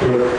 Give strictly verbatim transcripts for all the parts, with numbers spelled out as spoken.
Sudah.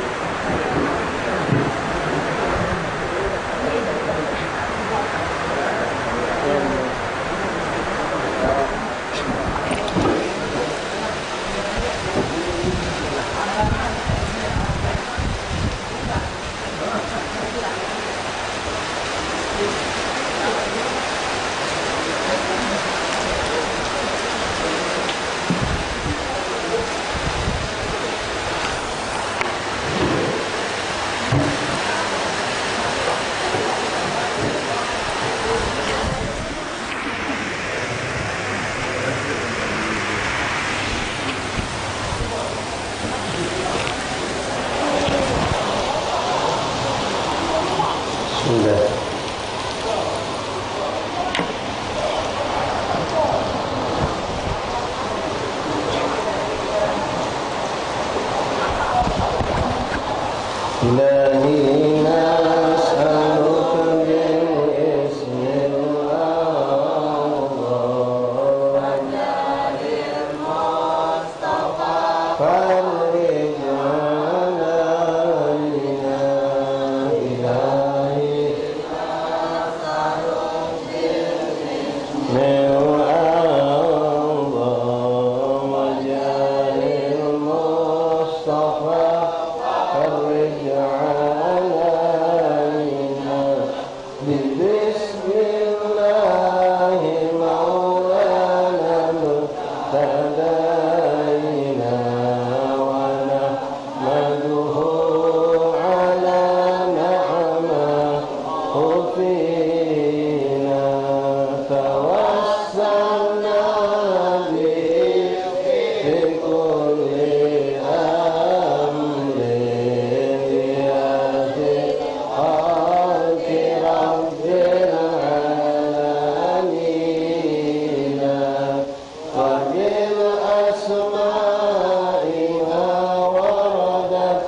إلهي نسألك بالاسم الأعظم فرج علينا إلهي. من أعظم أجل المصطفى فرج علينا. بسم الله مولانا ابتدينا ونحمده على نعمه فينا. توسلنا به في كل أمر بأهل خلق رب العالمين. وبالأسماء ما وردت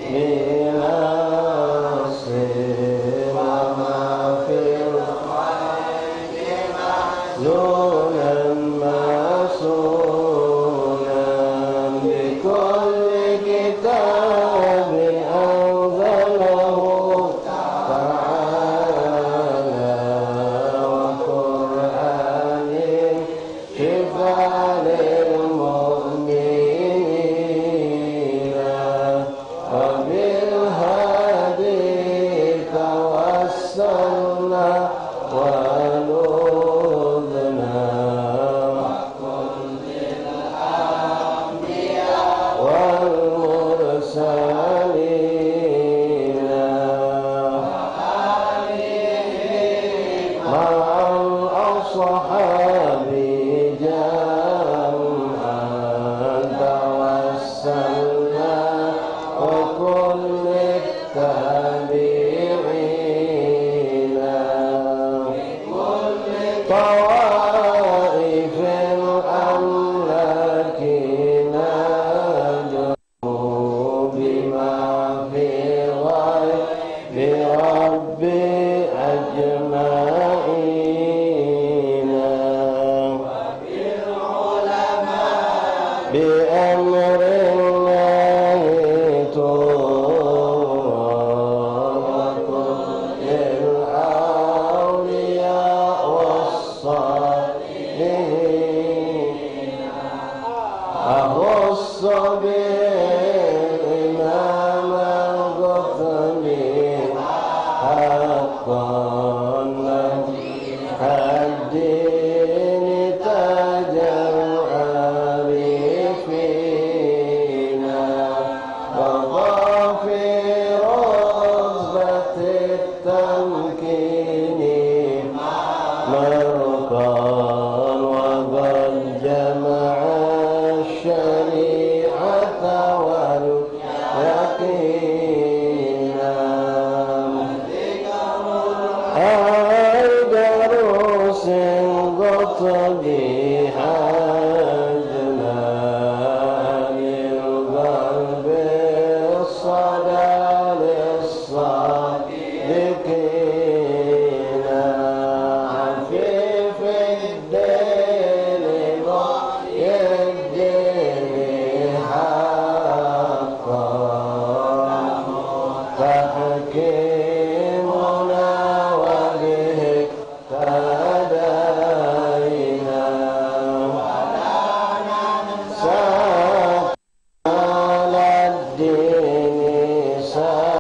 بنص وما في الغيب مأذونا مأذونا بكل كتاب أنزله تعالى وقرآن شفاء للمؤمنين. وبالهادي توسلنا ولذنا. والمرسلين مع الأصحاب جمعا توسلنا وكل التابعين. طوائف الأملاك نادوا بما في غيب ربي أجمعين. بأمر الله ترى وكل الأولياء والصالحين. أخص به